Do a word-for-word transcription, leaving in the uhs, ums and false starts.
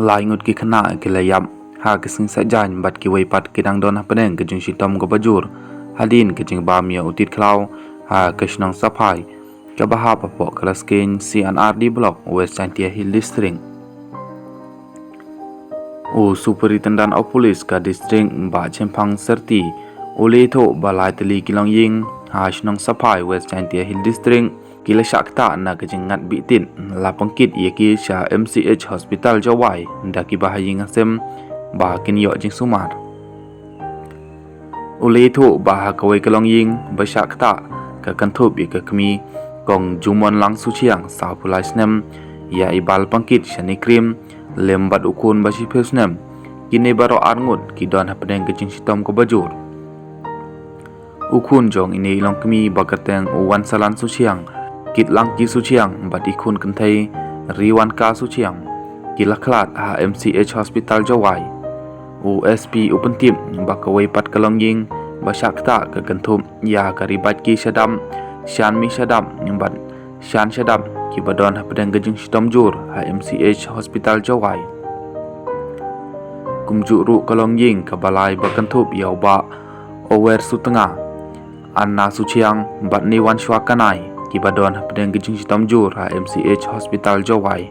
Lai ngut ki khynnah ki la ïap ha ka sngi Saitjaiñ bad kiwei pat ki dang don hapdeng ka jingshitom kaba jur hadien ka jingbam ïa u tied khlaw ha ka shnong Saphai kaba hap hapoh ka Laskeiñ C and R D Block, West Jaintia Hills District. U Superintendent of Police ka district, Bah Chemphang Syrti, u la ïathuh ba lai tylli ki longïing ha shnong Saphai, West Jaintia Hills District, ki la shah ktah na ka jingngat bih tied, la pynkit ïa ki sha M C H Hospital Jowai da kiba ha ïing ha sem ba kin ïoh jingsumar. U la ïathuh ba ha kawei ka longïing ba shah ktah ka kynthup ïa ka kmie Kong Jumon Lang Suchiang, sawphew lai snem, ïa i ba la pynkit shane krim, lem bad u khun ba shiphew snem. Kine baroh ar ngut ki don hapdeng ka jingshitom kaba jur. U khun jong ine i longkmie ba kyrteng u Wansalan Suchiang, Kitlangki Suchiang, bad i khun kynthei Riwanka Suchiang, ki la khlad ha M C H Hospital Jowai. U S P u pyntip ba kawei pat ka longïing ba shah ktah ka kynthup ïa ka Ribaitki Shadap, Shanmi Shadap, bad Shan Shadap, kiba don hapdeng ka jingshitom jur ha M C H Hospital Jowai. Kumjuh ruh ka longïing kaba lai ba kynthup ïa u Bah Ower Sutnga, Anna Suchiang bad Niwan Shwa Kanai, kiba don hapdeng ka jingshitom jur ha M C H Hospital Jowai.